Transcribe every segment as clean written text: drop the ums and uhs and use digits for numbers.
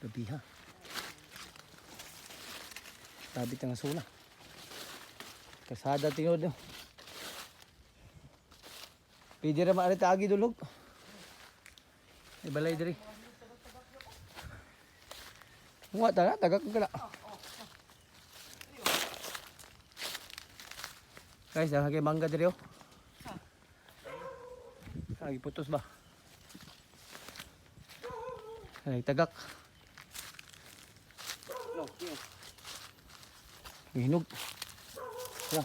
Gabi ha. Grabe tanga sula. Kasada tingod no. Pwede ra maaari taagi dulog. Ibalay diri. Wa ta tagak ko kala. Guys, dahil kay mangga diri oh. Ay, putos ba? Ay, tagak. No, yun. Hinog. Wala.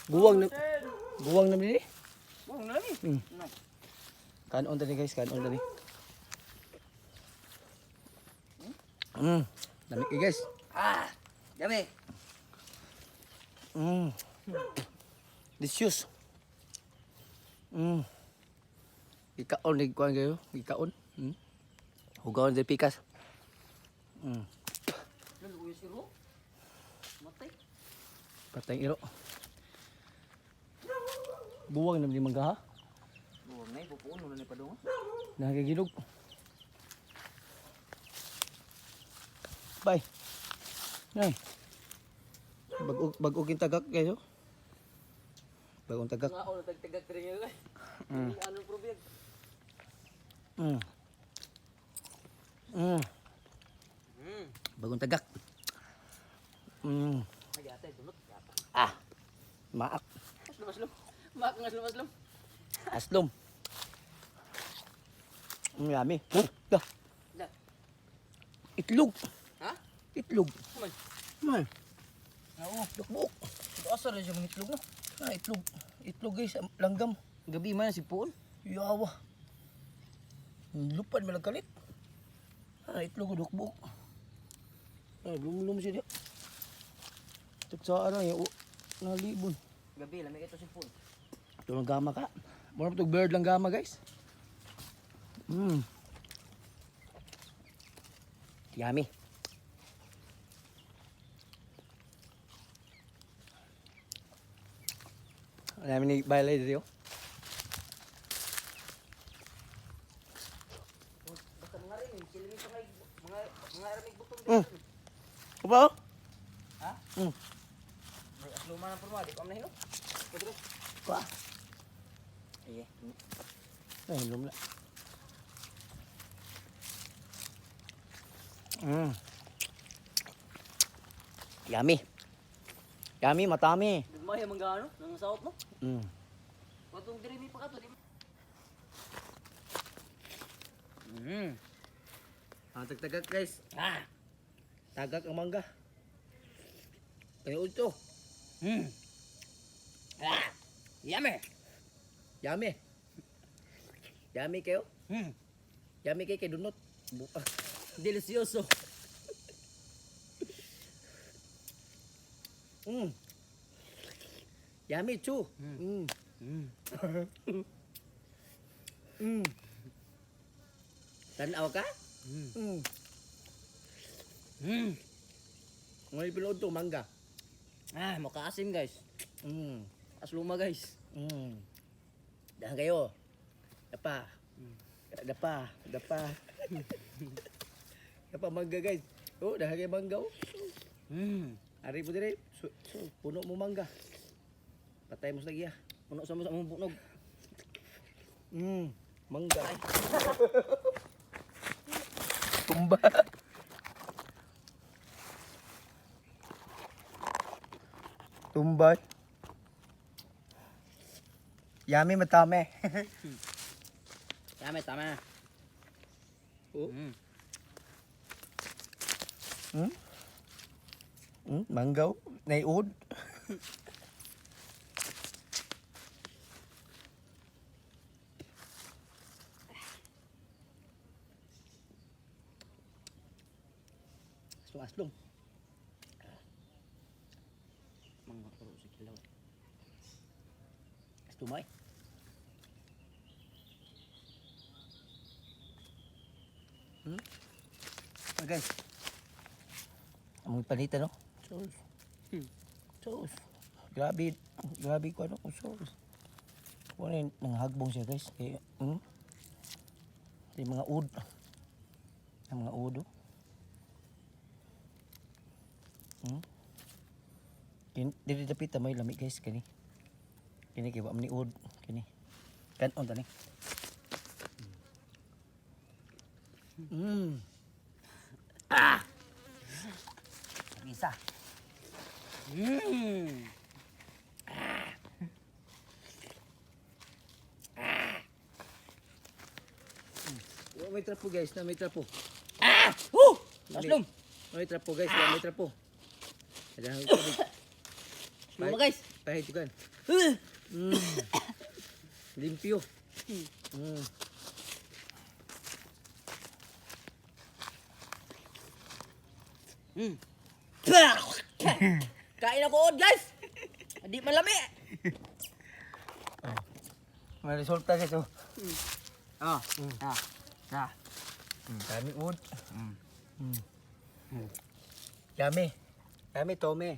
Guwang na guwang na ni. Buong na lami. No. Kanon tani guys, kanon tani. Dami kay guys. Ah, yummy. Delicious. Ikaon ni kuan kayo, ikaon. Hugaon sa pikas. Lalo si Ro. Matay. Patay iro. Buwang na ni mangga ha. Buong na, pupuno na ni padung. Nakaginog. Bye. Nay. Bag-og bag-og yung tagak kayo. Bagong tagak. Nga ako tagtagak rin ngayon. Hindi ano probig. Bagong tagak. Ay, atay sulot. Ah. Maak. Aslom, aslom. Mak nga aslom, aslom. Aslom. Ang yummy. Huh? Dah. Da. Itlog. Ha? Itlog. Kuman. Man. Oo. Dukbuk. Asa rin siya mga itlog no? Ah, itlog. Itlog guys. Langgam. Gabi man si Puon. Yawa. Lupad man ang kalit. Ah, itlog dukbuk. Ah, lumulum siya diya. Tagsaan lang yung nalibon. Gabi lami ito si Puon. Ito lang gama ka. Mura pa bird lang gama guys. Yummy. Ang dami ni Bailey dito. Basta mga rin, sila ni mga mga mga aramig butong. Apa? Oh? Ha? May asloma na porma, di ko am na hino. Pwede. Pa. Iya. Ay, hilom na. Yummy. Yummy, matami. Gagmay ang mga ano, nang saot no. Watong diri mi pa kato di. Ang tagtagak guys. Ah. Tagak ang mangga. Kaya ito. Ah. Yummy. Yummy. Yummy kayo. Yummy kay kay dunot. Delicioso. Yummy too. Tanaw ka? Ngayon pilood to, mangga. Ah, makaasim guys. Asluma guys. Dahan kayo. Dapa. Dapa. Dapa. Dapa mangga guys. Oh, dahan kayo mangga oh. Ari po dire. So, so, puno mo mangga. Patay mo sa lagi ah. Puno sa mo sa mong bunog. Mangga. Tumba. Tumba. Yummy matame. Yummy, tama na. Oh. Manggaw. Naiud. Aslong, aslong. Mangga puro sa kilaw. Aslumay. Ah, guys. Ang panita, no? Sauce. Sauce. Grabe, grabe ko ano, sauce. Wala yung nanghagbong siya, guys. Kaya, Yung mga ud. Ang mga udo. Dili dapita may lami, guys, kani. Kini kay wa man ni ud kini. Kanon ta ni. Ah! Isa. Wa may trapo, guys, na may trapo. Ah! Woo! Aslom. May trapo, guys, wa may trapo. Kailangan tubig. Aslom, guys. Pahit kan. Limpyo. Kain ako od, guys. Di man lami. May resulta, guys, oh. Ah. Ah. Ah. Dami ud. Dami. Dami tome.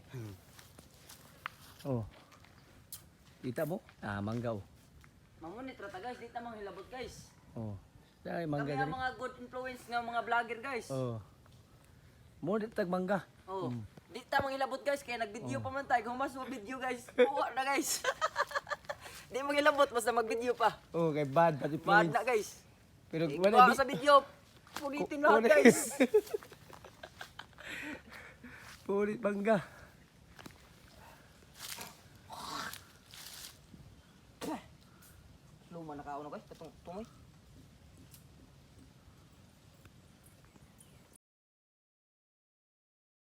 Oh. Kita mo? Ah, mangga, oh. Mangunit ra ta, guys, di ta manghilabot, guys. Oh. Dami mangga Kami ang diri. mga good influence nga mga vlogger, guys. Oh. Mo di tag mangga. Oh. Di ta manghilabot, guys, kaya nag-video pa man tayo. Humas mo video, guys. Kuha na, guys. Di manghilabot basta mag-video pa. Oh, kay bad bad Bad influence. na, guys. Pero Eh, wala kuha di ka sa video. Punitin lahat, guys. Punit mangga. Luma na kaon na, guys. Katong tumoy.